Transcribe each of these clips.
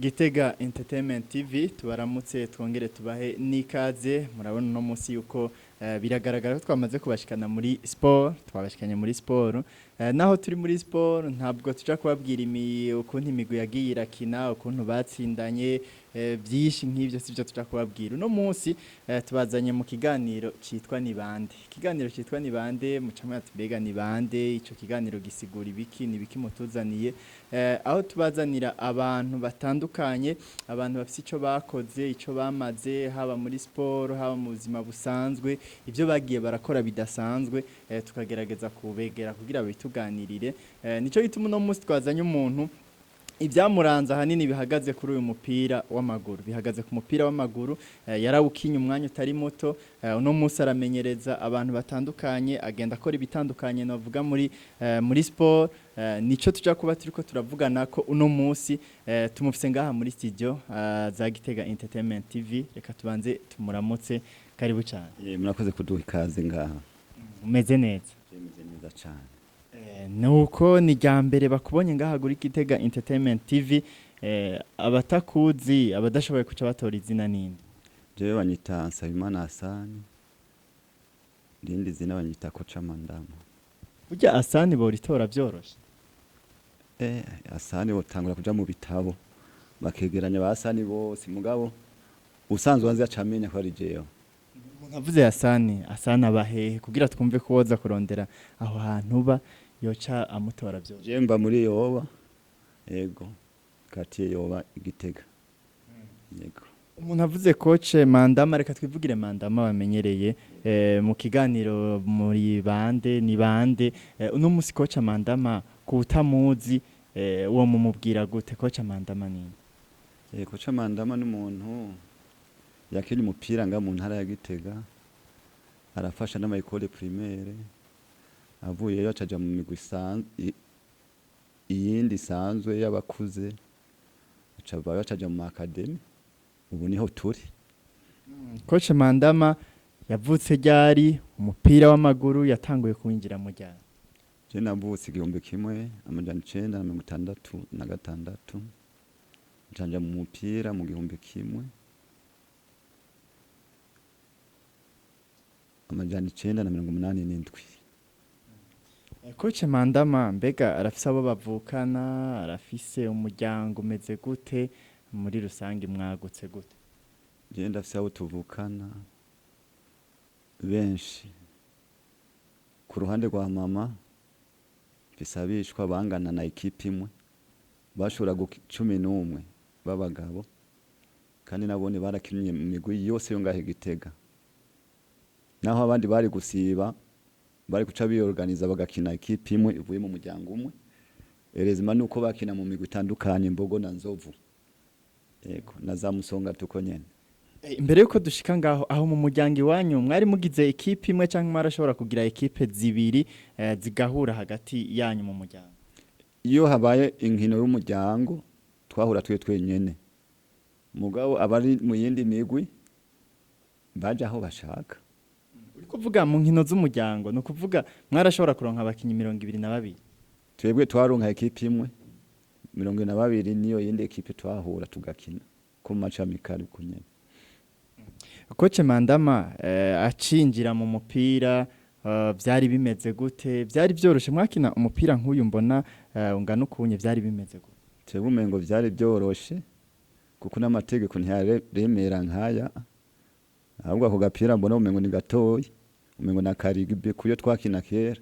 Gitega Entertainment TV, tubaramutse twongere tubahe n'ikaze. Murabona uno munsi yuko biragaragara ko twamaze kubashikana muri sport, twabashikanye muri sport. Naho turi muri sport, ntabwo tuja kubabwira ukuntu imigwi yagiye irakina, ukuntu batsindanye, byinshi nk'ivyo sivyo tuja kubabwira uno munsi. Tubazanye mu kiganiro citwa Nibande. Ikiganiro citwa Nibande, mucamwe ati: "Mbega nibande? Ico kiganiro gisigura ibiki? Ni ibiki mutuzaniye?" Aho tubazanira abantu batandukanye, abantu bafise ico bakoze, ico bamaze, haba muri sport, haba mu buzima busanzwe, ivyo bagiye barakora bidasanzwe, tukagerageza kubegera kugira bituganirire. Nico gituma uno munsi twazanye umuntu ibyamuranze ahanini bihagaze kuri uyu mupira w'amaguru, bihagaze ku mupira w'amaguru. Yarawukinye umwanya utari muto. Uno munsi aramenyereza abantu batandukanye, agenda akora ibitandukanye navuga muri sport. Nico tuja kuba turiko turavugana ko uno munsi. Tumufise ngaha muri studio za Gitega Entertainment TV. Reka tubanze tumuramutse. Karibu cyane. Murakoze kuduha ikaze ngaha. Umeze neza? Meze neza cyane. Nuko ni rya mbere bakubonye ngaha kuri Gitega Entertainment TV. Abatakuzi, abadashoboye kuca batora izina, ninde? Jewe banyita Nsabimana Hasani, irindi zina banyita Koca Mandama. Burya Asani boritora byoroshe? Hasani botangura kuja mu bitabo bakegeranya ba Hasani bose, mugabo usanzwe wanzi acamenya ko ari jewe. Umuntu avuze Asani, Asani aba hehe, kugira twumve ko woza kurondera aho hantu uba yoca amutora byoroshe? Jewe mba muri Yoba, yego, quartier Yoba, Igitega, yego. Umuntu avuze coach Mandama, reka twivugire Mandama bamenyereye mu kiganiro muri bande ni bande. Uno musi coach Mandama, ku utamuzi, uwo mumubwira gute? Coach Mandama ninde? Koca Mandama n'umuntu yakinye umupira nga mu ntara ya Gitega, arafasha n'ama école primaire. Avuyeyo acaja mu migwi iyindi isanzwe y'abakuze, acavayo acaja mu academy, ubu niho turi. Coach Mandama yavutse ryari? Umupira w'amaguru yatanguye kuwinjira mu ryari? Je navutse 1966, ncanja mu mupira mu 1987. Coach Mandama mbega arafise abo bavukana? Arafise umuryango umeze gute? Muri rusange mwagutse gute? Je ndafise abo tuvukana benshi. Ku ruhande rwa mama mfise abishwa bangana na équipe imwe, bashobora 11 b'abagabo, kandi nabone barakinye mu migwi yose yo ngaho i Gitega. Naho abandi bari gusiba, bari guca biyorganiza bagakina équipe imwe ivuye mu muryango umwe. Erezima nuko bakina mu migwi itandukanye, Mbogo na Nzovu, yego, na za Musonga tuko nyene. Imbere yuko dushika ngaho, aho mu muryango iwanyu mwari mugize équipe imwe canke mwarashobora kugira équipe zibiri, zigahura hagati yanyu mu muryango? Iyo habaye inkino y'umuryango twahura twe twenyene, mugabo abari mu yindi migwi baje aho bashaka. Uri kuvuga mu nkino z'umuryango, ni ukuvuga mwarashobora kuronka abakinyi 22? Twebwe twaronka équipe imwe 22, niyo yindi équipe twahura tugakina ku match amical uko nyene. Coach Mandama acinjira mu mupira, vyari bimeze gute? Vyari vyoroshe? Mwakina umupira nk'uyu mbona, ungana ukunye, vyari bimeze gute? Twebwe umengo vyari byoroshe, kuko n'amategeko ntiyaremera nkaya. Ahubwo ako gapira mbona umengo ni gatoyi, umengo na karigbe kuyo twakina kera,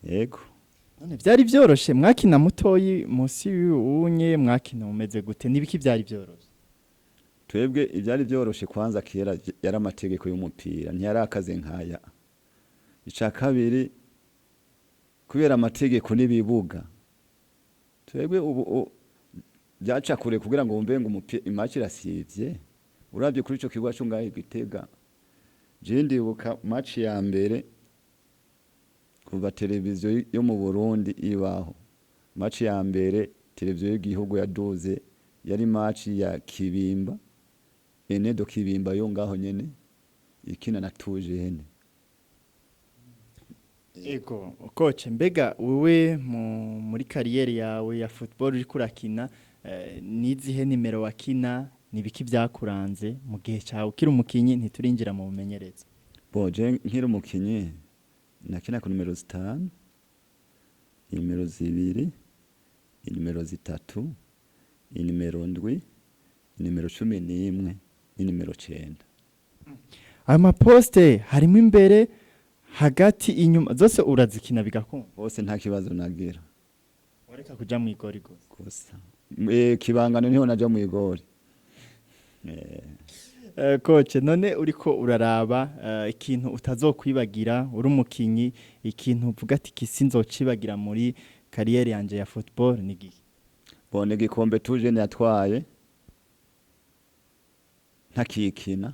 yego. None vyari vyoroshe? Mwakina mutoyi musi y'unye, mwakina umeze gute? Nibiki vyari vyoroshe? Twebwe ivyari vyoroshe, kwanza kera yari amategeko y'umupira ntiyarakaze nkaya. Ica kabiri, kubera amategeko n'ibibuga, twebwe ubu byaca kure kugira ngo wumve ngo umupira i match irasivye. Uravye kuri ico kibuga co ngaho i Gitega, je ndibuka match ya mbere kuva televiziyo yo mu Burundi ibaho, match ya mbere televiziyo y'igihugu yaduze yari match ya Kibimba, Enedo Kibimba yo ngaho nyene ikina na Tujene. Ego coach, mbega wewe muri carrière yawe ya football uriko urakina, Nizihe nimero wakina? Nibiki byakuranze mu gihe cyawe ukiri umukinyi? Ntiturinjira mu bumenyereza. Bon, je nkiri umukinyi nakina ku nimero 5, inimero 2, inimero 3, inimero 7, inimero 11 n'inimero 9. Ayo maposte harimo imbere, hagati, inyuma, zose urazikina bigakunda? Hose nta kibazo nagira. Wareka kuja mu igori gusa? Gusa kibangano niho naja mu igori. Coach, none uriko uraraba ikintu utazokwibagira uri umukinyi, ikintu uvuga ati iki sinzocibagira muri carrière yanje ya football, ni giki? Bon, igikombe tuje yatwaye ntakikina,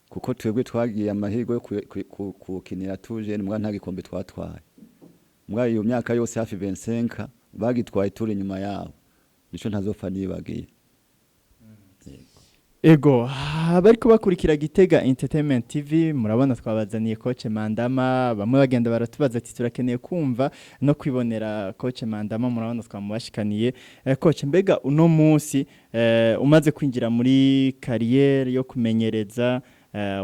kuko twebwe twagiye amahirwe yo kukinira tuje mbwa nta gikombe twatwaye. Mbwa iyo myaka yose hafi 25 bagitwaye turi inyuma yabo, nico ntazopfa nibagiye. Ego, abariko bakurikira Gitega Entertainment TV, murabona twabazaniye coach Mandama. Bamwe bagenda baratubaza ati turakeneye kumva no kwibonera coach Mandama. Murabona twamubashikaniye. Coach, mbega uno munsi umaze kwinjira muri carrière yo kumenyereza,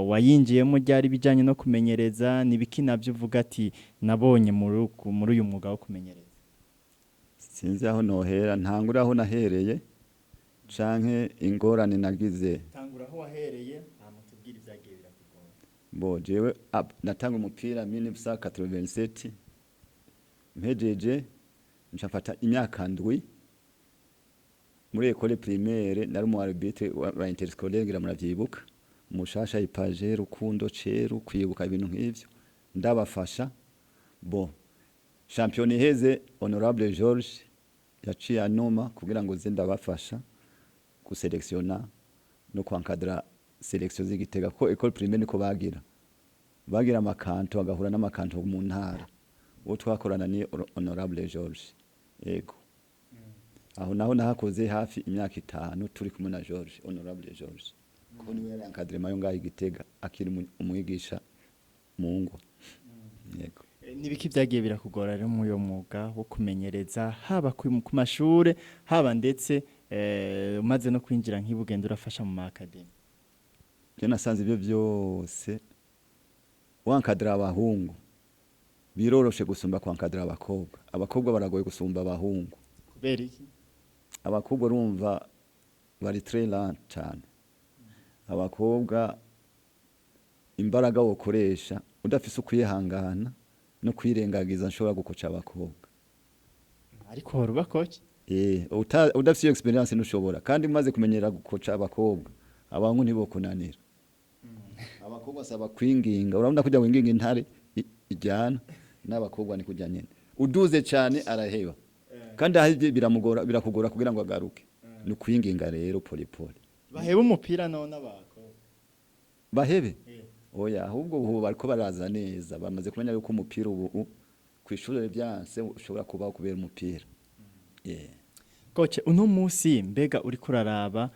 wayinjiyemo ryari? Bijanye no kumenyereza, nibiki navyo uvuga ati nabonye muri uyu mwuga wo kumenyereza? Sinzi aho nohera, ntangura aho nahereye canke ingorane nagize. Tangura aho wahereye, hama tubwire ibyagiye birakugora. Bo jewe natanga umupira 1987, mpejeje nca mfata imyaka 7 muri école primaire, nari umu arbitre wa interscolaire, ngira muravyibuka, Mushasha, Ipaje, Rukundo, Ceru, kwibuka, ibintu nk'ivyo ndabafasha. Bo champion iheze, honorable George yaciye anoma kugira ngo nze ndabafasha guselektiona no kwankadra sélection z'Igitega, kuko école primaire niko bagira amakanto, agahura n'amakanto mu ntara. Uwo twakorana ni honorable George. Yego, aho naho nahakoze hafi imyaka 5 turi kumwe na George, honorable George, kuko niwe yari encadrement yo ngaho Igitega akiri umwigisha mu ngo. Yego. Nibiki byagiye birakugora rero muri uyo mwuga wo kumenyereza, haba ku mashure, haba ndetse umaze no kwinjira nk'ibugenda urafasha mu ma académie? Je nasanze ibyo byose wankadira abahungu biroroshe gusumba kwankadira abakobwa. Abakobwa baragoye gusumba abahungu. Kubera iki? Abakobwa urumva bari très lent cyane. Abakobwa imbaraga wokoresha udafise ukwihangana no kwirengagiza, nshobora gukoca abakobwa. Ariko wari uba coach. Udafise iyo expérience ntushobora. Kandi umaze kumenyera gukoca abakobwa, abahungu ntibokunanira. Abakobwa saba kwinginga, urabona kujya winginga intare ijyana n'abakobwa ni kujya nyene, uduze cyane araheba, kandi ahivye biramugora, birakugora kugira ngo agaruke, ni ukwinginga rero pole pole. Baheba umupira none abakobwa? Bahebe? Oya, ahubwo ubu bariko baraza neza, bamaze kumenya yuko umupira ubu kw'ishure vyanse ushobora kubaho kubera umupira. Yeah. Coach, uno munsi mbega uriko uraraba,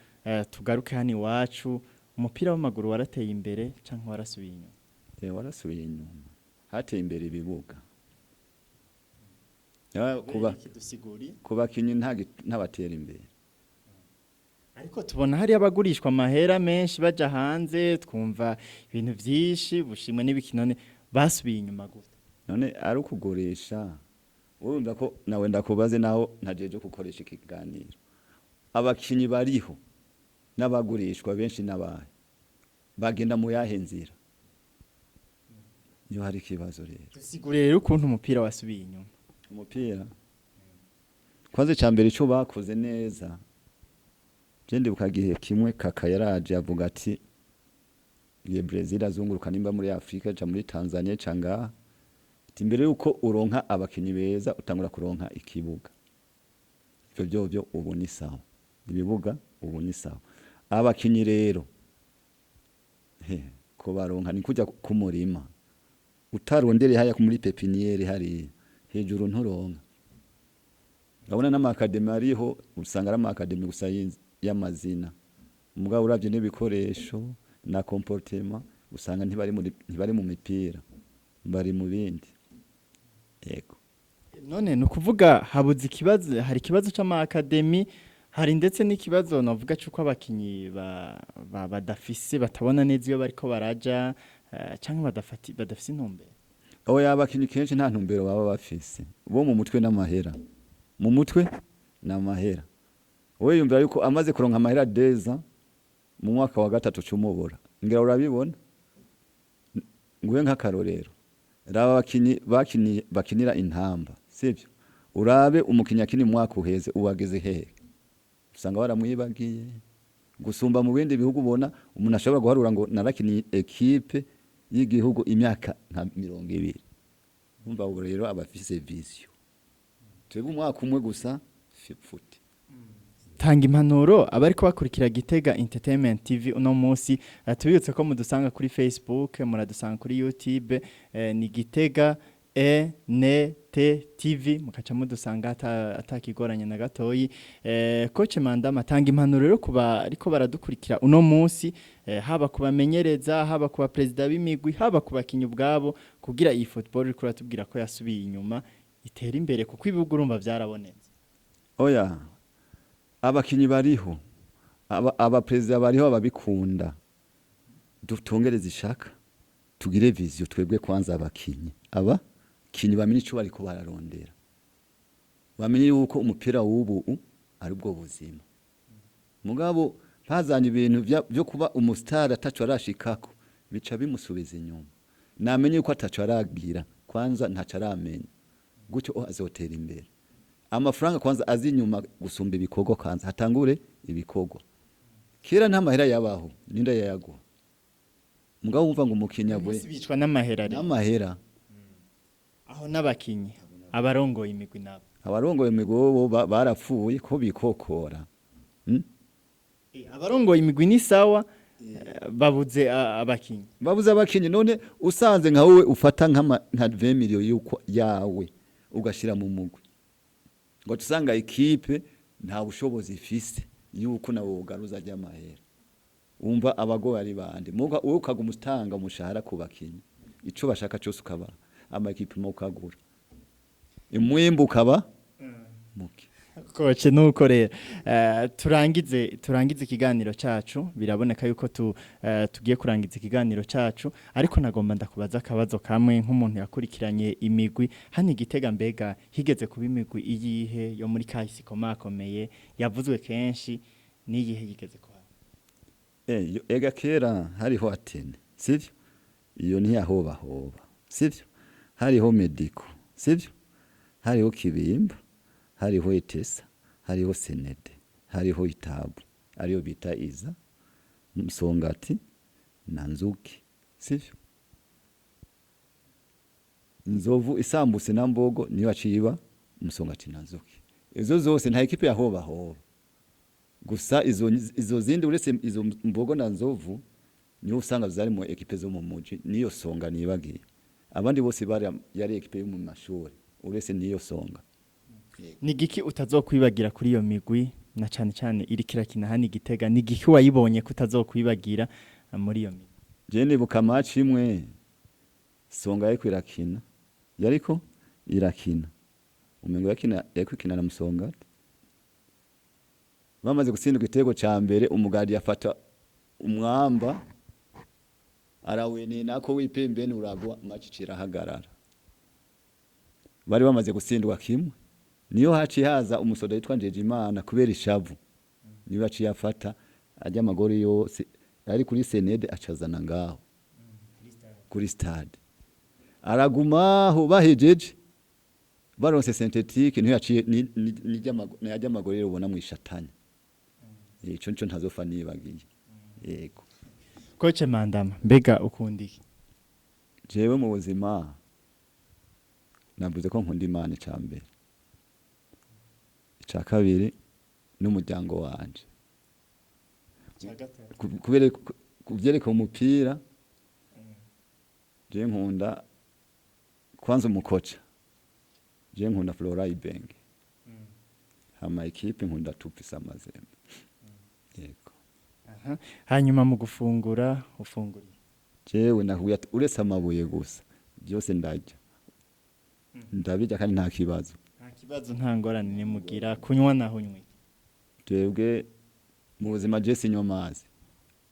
tugaruke hano iwacu, umupira w'amaguru warateye imbere canke warasubiye inyuma? Warasubiye inyuma, hateye imbere ibibuga. Kuba Dusiguri. Ku bakinyi ntabatera imbere. Ariko tubona hari abagurishwa amahera menshi baja hanze, twumva ibintu vyinshi bushimwe n'ibikinone, basubiye inyuma gute? None ari ukugurisha, urumva ko nawe ndakubaze, naho ntajeje gukoresha ikiganiro, abakinyi bariho n'abagurishwa benshi n'abahe bagenda mu yahe nzira? Niyo hari ikibazo rero. Dusigure rero ukuntu umupira wasubiye inyuma. Umupira kwanza icya mbere icyo bakoze neza, je ndibuka gihe kimwe Kaka yaraje avuga ati ngiye Brazil, azunguruka nimba muri Afrika ca muri Tanzania ca ngaha, ati imbere yuko uronka abakinyi beza utangura kuronka ikibuga. Ivyo vyovyo ubu ni sawa, ibibuga ubu ni sawa. Abakinyi rero he ko baronka ni kujya kumurima, utarondereye haya muri pépinière hariya hejuru nturonka. Urabona n'ama académie ariho, usanga ari ama académie gusa y'amazina, mugabo uravye n'ibikoresho na comportement usanga ntibari mu mipira, bari mu bindi. Yego. None ni ukuvuga habuze ikibazo, hari ikibazo c'ama académie. Hari ndetse n'ikibazo navuga cy'uko abakinyi badafise, batabona neza iyo bariko baraja, canke badafise intumbero. Oya, abakinyi kenshi nta ntumbero baba bafise, bo mu mutwe n'amahera, mu mutwe n'amahera. Wowe yumvira yuko amaze kuronka amahera deza mu mwaka wa gatatu cumubura, ngira urabibona. Nguhe nk'akarorero, raba abakinyi bakinira Intamba, sivyo? Urabe umukinyi akina umwaka uheze uwageze hehe, usanga baramwibagiye gusumba mu bindi bihugu. Ubona umuntu ashobora guharura ngo narakiniye ekipe y'igihugu imyaka nka 20. Umva, ubu rero aba afise vision. Twebwe umwaka umwe gusa fipfute. Tanga impanuro abariko bakurikira Gitega Entertainment TV uno munsi. Tubibutse ko mudusanga kuri Facebook, muradusanga kuri YouTube, ni Gitega ENT TV, mukaca mudusanga atakigoranye na gatoyi. Coach Mandama, tanga impanuro rero kuba ariko baradukurikira uno munsi, haba kubamenyereza, haba kuba president b'imigwi, haba kubakinyi ubwabo, kugira iyi football iriko uratubwira ko yasubiye inyuma itera imbere, kuko ibihugu urumva vyarabonetse. Oya, abakinyi bariho, abaperezida bariho, ababikunda, dutongereze ishaka, tugire vision twebwe. Kwanza abakinyi, abakinyi bamenye ico bariko bararondera, bamenye yuko umupira w'ubu ari bwo buzima. Mugabo ntazanye ibintu vyo kuba umustar ataco arashikako, bica bimusubiza inyuma. Namenye yuko ataco aragira, kwanza ntaco aramenya, gutyo azotera imbere. Amafaranga kwanza azi inyuma gusumba ibikorwa, kwanza hatangure ibikorwa. Kera nta mahera yabaho, ninda yayaguha. Mugabo wumva ngo umukinyi avuye Umunsi bicwa n'amahera rero. N'amahera. Aho n'abakinyi, abarongoye imigwi nabo? Abarongoye imigwi bo barapfuye ko bikokora. Abarongoye imigwi ni sawa, babuze abakinyi. Babuze abakinyi. None usanze nka wowe ufata nka 20 millions yuko yawe ugashira mu mugwi, ngo tusanga ekipe nta bushobozi ifise yuko nawe wogaruza ry'amahera, umva abagoye ari bande? Muga wowe ukaguma utanga umushahara ku bakinyi, ico bashaka cyose ukabaha, amakipe ukagura, umwimbu ukaba muke. Coach, nuko rero turangize ikiganiro cacu. Biraboneka yuko tugiye kurangiza ikiganiro cacu, ariko nagomba ndakubaza akabazo kamwe nk'umuntu yakurikiranye imigwi hano Igitega. Mbega higeze kuba imigwi iyihe yo muri kahise ikomakomeye yavuzwe kenshi? N'iyihe yigeze kuba? Ega kera hariho Atene, sivyo? Iyo ntiyahobahoba, sivyo? Hariho Mediko, sivyo? Hariho Kibimba, hariho Etesa, hariho Senede, hariho Itabu ariyo bita Iza, Msongati na Nzuki, sivyo? Nzovu isambuse na Mbogo niyo yaciye iba Msongati na Nzuki. Izo zose nta ekipe yahobahoba gusa. Izo zindi, uretse izo Mbogo na Nzovu, niho usanga zari mu ekipe zo mu muji, niyo Songa nibagiye. Abandi bose bari yari ekipe yo mu mashuri, uretse niyo Songa. Ni igiki utazokwibagira kuri iyo migwi, na cane cane iriko irakina hano Igitega? Ni igiki wayibonye ko utazokwibagira muri iyo migwi? Je nibuka match imwe Songa yariko irakina, umengo yakina, yariko ikina na Musonga. Bamaze gutsindwa igitego ca mbere, umugadi yafata umwamba arawenena ko wipembeni uragwa, match irahagarara. Bari bamaze gutsindwa kimwe, niyo haciye haza umusoda yitwa Njejimana, kubera ishavu niyo yaciye afata ajya amagori yose ari kuri Senede, acazana ngaho kuri stade, aragumaho. Bahejeje baronse synthétique, niyo yaciye nijya amagori rero ubona mwishatanya. Ico nico ntazofa nibagiye, yego. Coach Mandama, mbega ukunda iki? Jewe mu buzima navuze ko nkunda Imana ica mbere, ica kabiri n'umuryango wanje. Kubera kuvyerekeye umupira, je nkunda kwanza umukoca, je nkunda Flora Ibenge, hama ekipe nkunda Tupisa Mazembe, yego. Aha. Hanyuma mu gufungura, ufungura iki? Jewe nakubwiye ati uretse amabuye gusa, byose ndarya, ndabirya kandi nta kibazo. Nta kibazo, nta ngorane nimugira. Kunywa naho unywa iki? Twebwe mu buzima je sinywa amazi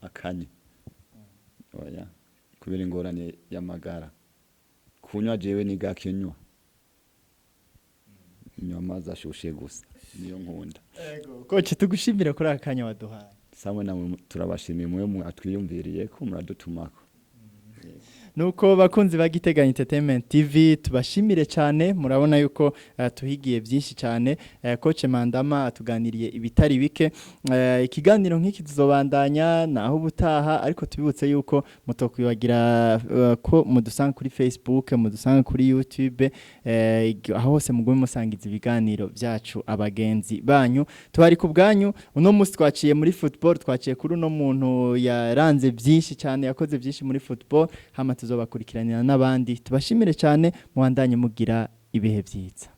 akanye, oya, kubera ingorane y'amagara. Kunywa jewe ni gake nywa, nywa amazi ashushe gusa, niyo nkunda. Coach, tugushimira kuri aka kanya waduhaye. Samwe namwe turabashimiye, mwe mwatwiyumviriye ko muradutumako. Nuko bakunzi ba Gitega Entertainment TV, tubashimire cyane. Murabona yuko tuhigiye byinshi cyane. Coach Mandama atuganiriye ibitari bike. Ikiganiro nk'iki tuzobandanya naho ubutaha, ariko tubibutse yuko mutokwibagira ko mudusanga kuri Facebook, mudusanga kuri YouTube, aho hose mugume musangiza ibiganiro byacu abagenzi banyu. Tubari ku bwanyu. Uno munsi twaciye muri football, twaciye kuri uno muntu yaranze byinshi cyane, yakoze byinshi muri football. Hama tuzobakurikiranira n'abandi. Tubashimire cyane, mubandanye mugira ibihe byiza.